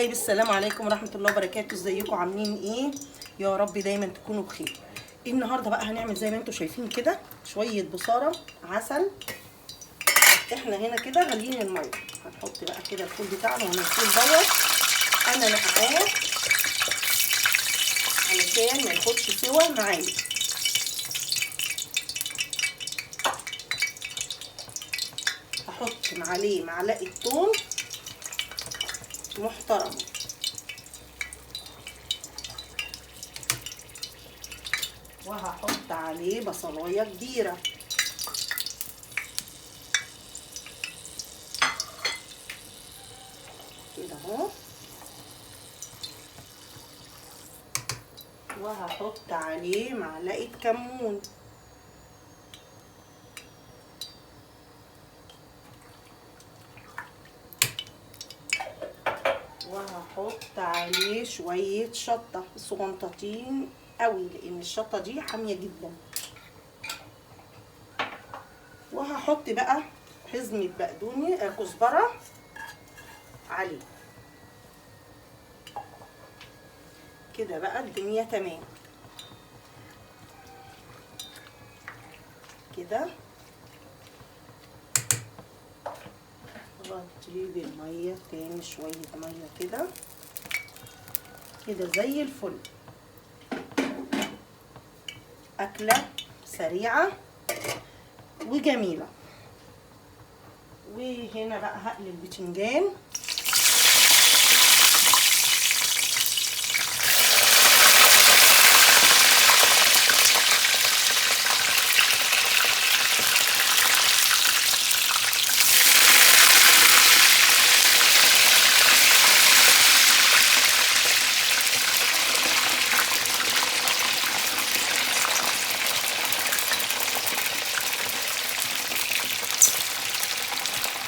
طيب السلام عليكم ورحمة الله وبركاته. ازيكم عاملين ايه؟ يا رب دايما تكونوا بخير. النهارده بقى هنعمل زي ما انتم شايفين كده شوية بصاره عسل. احنا هنا كده غاليين المية، هنحط بقى كده الفول بتاعنا، وهنا الفول دوت انا نقعاه علشان ما ياخدش سوا معايا. هحط عليه معلقه ثوم محترمه، وهحط عليه بصلايه كبيرة، كده اهو، وهحط عليه معلقه كمون، وهحط عليه شوية شطه صغنطتين قوي لان الشطه دي حامية جدا. وهحط بقى حزمه بقدوني كزبره عليه كده. بقى الدنيا تمام كده. غطيه بالمية تاني، شوية مية كده كده زي الفل. اكله سريعة وجميلة. وهنا بقى هقلي البتنجان.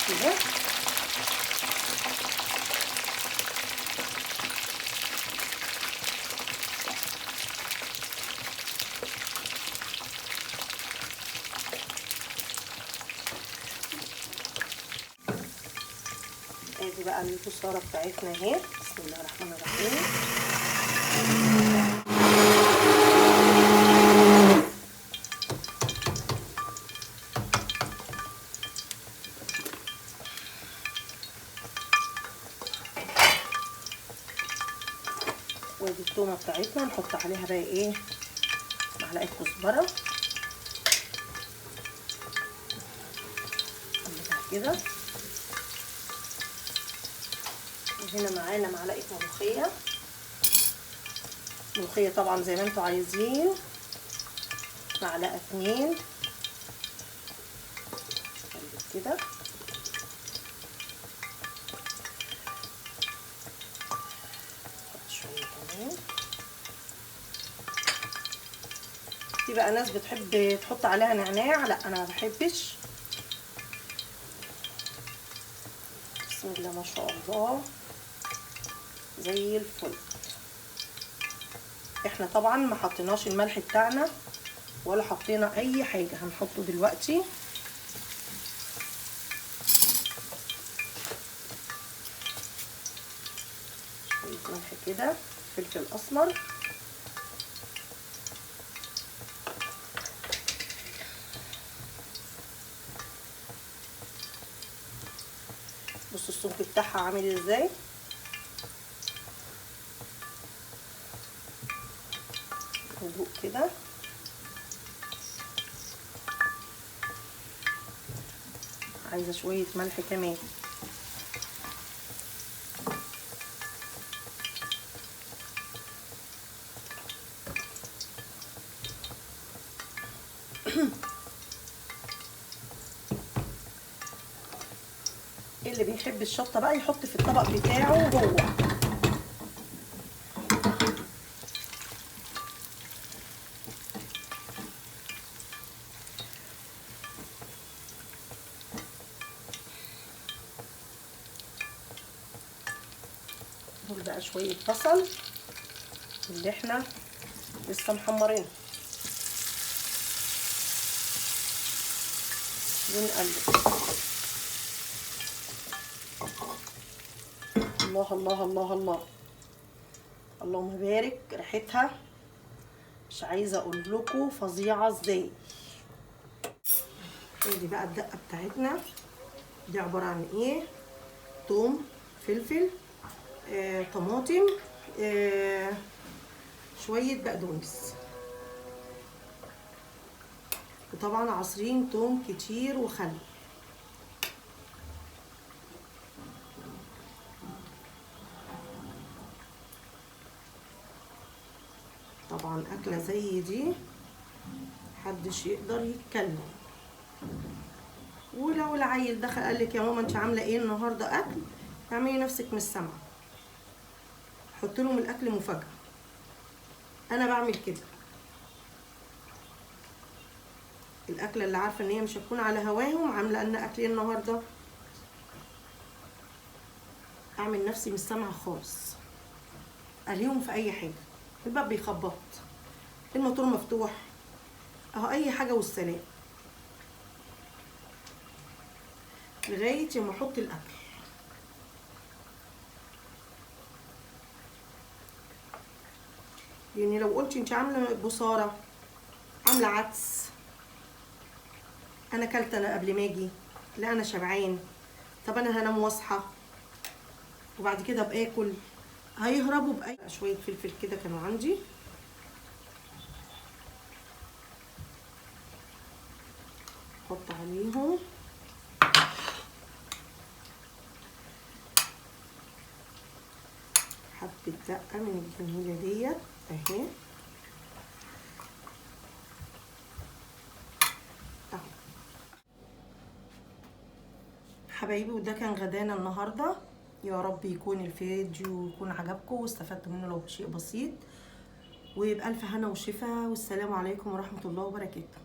كده ادي بقى البصاره بتاعتنا اهي. بسم الله الرحمن الرحيم. وادي التومه بتاعتنا نحط عليها بقى ايه، معلقه كزبره كده. وهنا معانا معلقه ملوخية، ملوخية طبعا زي ما انتوا عايزين، معلقه 2 كده. في بقى ناس بتحب تحط عليها نعناع، لا انا ما بحبش. بسم الله ما شاء الله زي الفل. احنا طبعا ما حطيناش الملح بتاعنا ولا حطينا اي حاجة، هنحطه دلوقتي. شوية ملح كده، فلفل اسمر، بصوا السمك بتاعها عامل ازاي. هدوء كده. عايزه شوية ملح كمان. اللي بيحب الشطه بقى يحط في الطبق بتاعه هو. دول بقى شوية بصل اللي احنا لسه محمرينه، ونقلب. الله الله الله الله، اللهم بارك. ريحتها مش عايزه اقول لكم فظيعة ازاي. ادي بقى الدقة بتاعتنا دي عبارة عن ايه؟ توم، فلفل، طماطم، شوية بقدونس، وطبعا عصرين توم كتير وخل. طبعا اكله زي دي محدش يقدر يتكلم. ولو العيل دخل قالك يا ماما انت عامله ايه النهارده اكل، اعملي نفسك مش سامعه، حط لهم الاكل مفاجاة. انا بعمل كده، الاكلة اللي عارفه ان هي مش هتكون على هواهم، عامله لنا اكل ايه النهارده، اعمل نفسي مش سامعه خالص، اليهم في اي حاجة. الباب بيخبط، الموتور مفتوح، اهو اي حاجة والسلام، لغاية ما احط الاكل. لان لو قلتي انت عامله بصاره، عامله عدس، انا اكلت انا قبل ما اجي، لا انا شبعان، طب انا هنام واصحى وبعد كده ابقى اكل، هيهربوا باي. شوية فلفل كده كانوا عندي، احط عليهم حبه دقه من الجميلة ديت اهي. حبايبي، وده كان غدانا النهارده. يا رب يكون الفيديو يكون عجبكم واستفدتوا منه لو بشيء بسيط، وبألف هنا وشفا، والسلام عليكم ورحمة الله وبركاته.